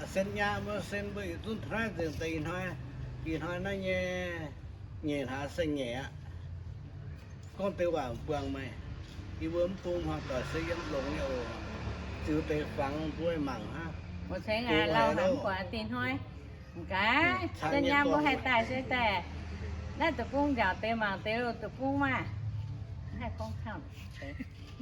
Sen nyaam mbuo, sen mbuo yietc zungv taux naaiv nzengc deix ih hnoi, ih hnoi naaiv nyei nyeic hlaax se nyeic aqv. Gorngv deix waac buangh meih, yie mbuo mv bung hmuangx doic se yiem longx nyei oc. Ziux deix fangx mbuo mangc hnangv. Mbuo cingx aac lauh haic mv buatc dinh hnoi. Gaax, sen nyaam mbuo haih daaih se daaih. Naaiv deic-bung nziaauc deix mangc deix deic-bung maah. Haih gorngv camv.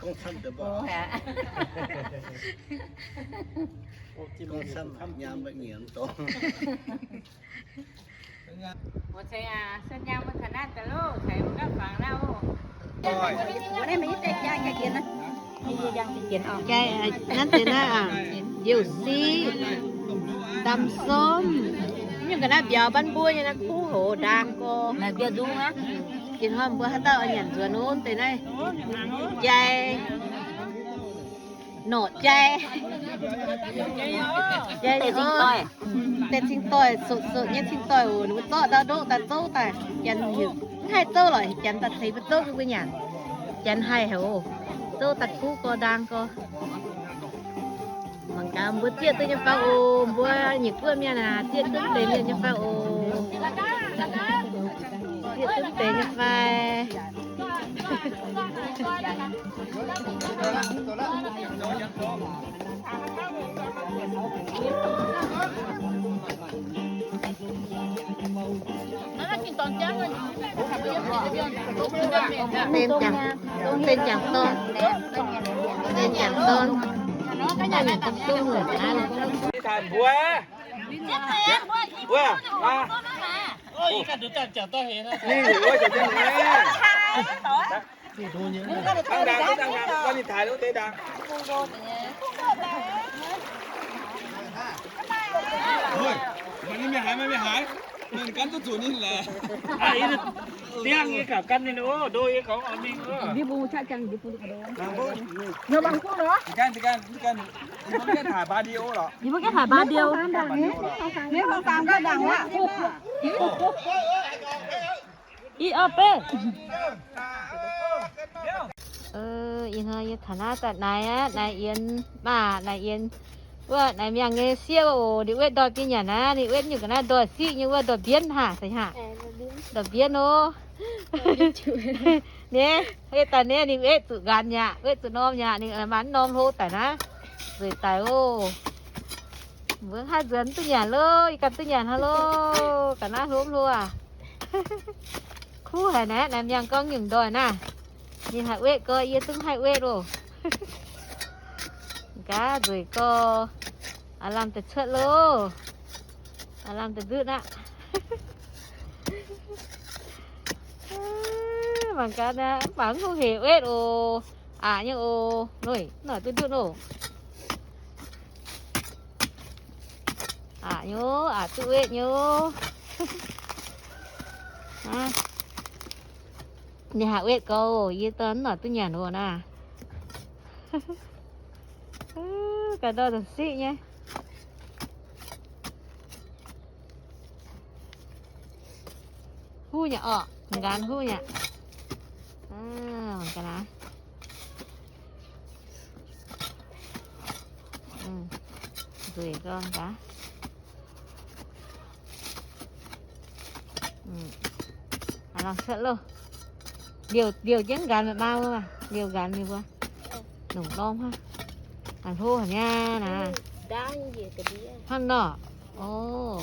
Gorngv camv deix mbuo. Gorngv camv nyaam mbuo nyiemc dongh. Mbuo cingx aac, sen nyaam mbuo taux naaiv daaih loh, ceix mbuo gapv fangx naaiv oc. Jai, naaiv deix naaiv aac, youc siqv, ndamv-somv, nyungc ga'naaiv mbiauz banv mbuo nyei naaiv kuv hoc ndaang gorx. Dinh hnoi mbuo haaix dauh nyanc nzuonx wuov deix naaiv, jai, norqc jai, jai, deix cing-doic, sutv-sutv nyei cing-doic oc. Ninh mbuo zorqv ndau ndoqv daaih zouv daaih, janx heuc mv haih zouv lorqc, janx daaih ceix mbuo zouv bun mbuo nyanc. Janx haih haic oc. Zouv daaih kuv gorx ndaang gorx. Mangc gaax mbuo zieqv duqv nyei fai oc. Mbuo nyic buonv mienh aac, zieqv duqv deix mienh nyei fai oc. Zieqv duqv deix nyei fai. Benx jangc, benx jangc dorn, benx jangc dorn. Ninh taux mbuo, mbuo, aa. Ninh wuov ziouc jienv ninh. Dangh dangh, dangh dangh, ninh taux wuov deix dangh. Mienh haaix, mienh haaix, mienh gan duqv zuqc ninh leh. Diangh yie gauh gan ninh oc, ndo yie gauh oix mingh oc. Gan, gan, gan, gan, yie mbuo gan thải video lorqc. Yie mbuo gan thải video. Ih, ih hnoi yie taux naaiv daaih naaic aqv, naaic yienx maah, naaic yienx wuov naaic miangh nyei sieqv wuov oc. Ninh wetv ndoih bun nyanc aqv. Ninh wetv nyungc ga'naaiv ndoih siqv nyei wuov, ndoih mbienv haac, seix haac, ndoih mbienv oc. Nyei, wetv daaih nyei ninh wetv zuqc nqanx yaac wetv zuqc norm yaac, ninh maaih norm hlo daic naaiv, nzueic daic oc. Mbuo haih nzuonx duqv nyanc loh, yie ganh duqv nyanc hnangv loh, ga'naaiv hlo hlo aac. Kuv haic naaiv, naaiv miangh gorngv nyungc ndoih naaiv. Ninh haih wetv gorx, yie zungv haih wetv oc. Gaax nzueic gorx, aav lamh deix cuotv loh, aav lamh deix ndutv aqv. Mangc gaax naaiv, mv baac mv hungh hec wetv oc. Aqc nyei oc. Noic, noic duqv ndutv oc. Aqc nyei oc, aqc duqv wetv nyei oc. Ninh haih wetv gorx oc, yie dorn mv noic duqv nyanc oc naaiv. Ga'ndorh dongh siqv nyei. Huv nyei orqc, nqanx huv nyei. Ga'naaiv nzueic gorngv gaax. Aav, longc cuotv loh. Liouh, liouh jienv nqanx meih maa wuov, liouh nqanx meih mbuo. Longc norm hnangv. Aav, hlo haic nyei naaiv. Hnangv nor. Ov.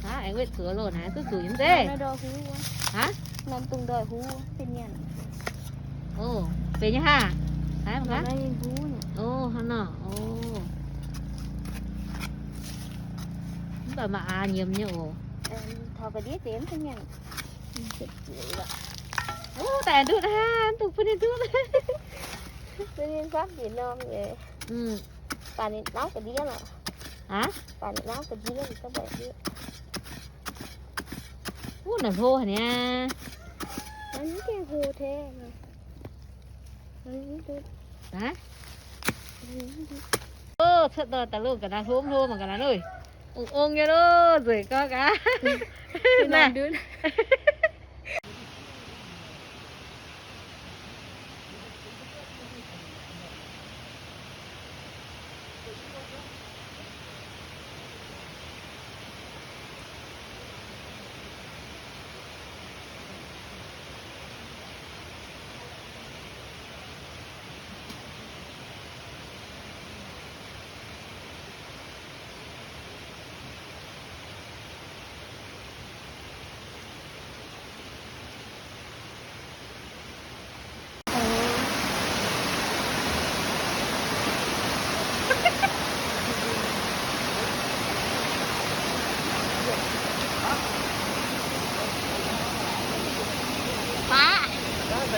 Aav, aengx wetv zuqc loh naaiv, duqv zuqc nyei mv zeiz. Aav, norm dungz ndoih huv, benx mienh. Ov, benx nyei haah. Ov, hnangv nor. Ov. Mv baac maaih aav nyiemz nyei oc. Ov, daaih ndutv hnangv, duqv bun ninh ndutv. Aav, wuov naaic hlo haic niaa. Ov, cuotv ndoih daaih loh, ga'naaiv hlo hlo mangc ga'naaiv loh. Ong-ong nyei loh, nzueic gorngv gaax. Naaiv.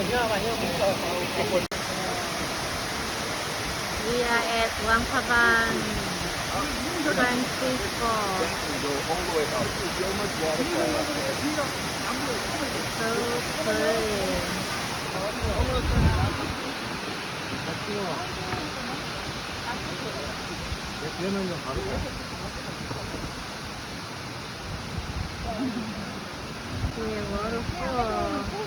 We are at Luang Prabang train station. So pretty. Yeah, waterfall.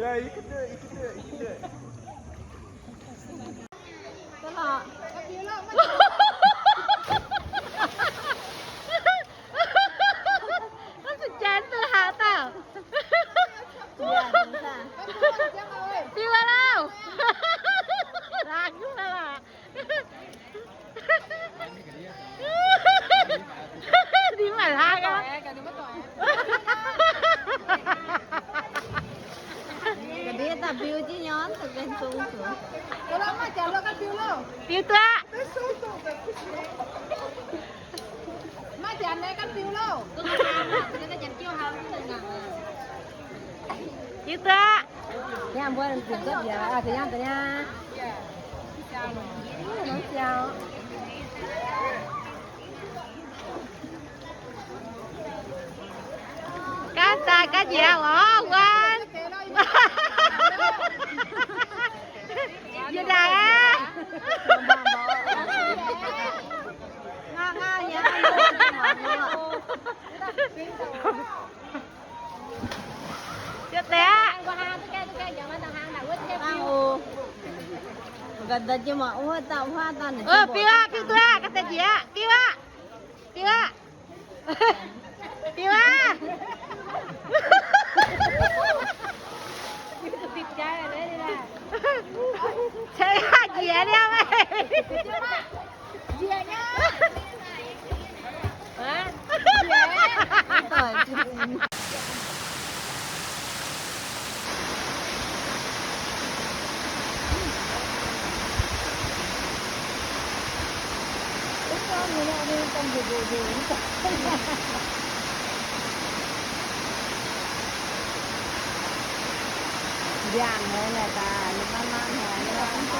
Yeah, you can do it, you can do it, you can do it. Hnamv zuqc janx daaih haaix dauh? Diuh aqv lauh. Laangz nyungc aqv lorqc. Ninh mv baac laangz aqv. Ga'ndiev daaih biu jienv nyorn, biu duqv. Biu duqv. Yangh mbuo zunc ga'ndiev, za'yangh da'nyangh. Nongx siau. Gaav daaih gaav njiec oc, wuov. Yie ndaangc aqv. Ngao, ngao, yie ziouc deix aqv. Biu aqv, biu duqv aqv, gaav daaih njiec aqv, biu aqv, biu aqv, biu aqv. Biu aqv. Ceix njiec liemh. Ndiangx haic naaic daaih, ninh maan maan haic nor.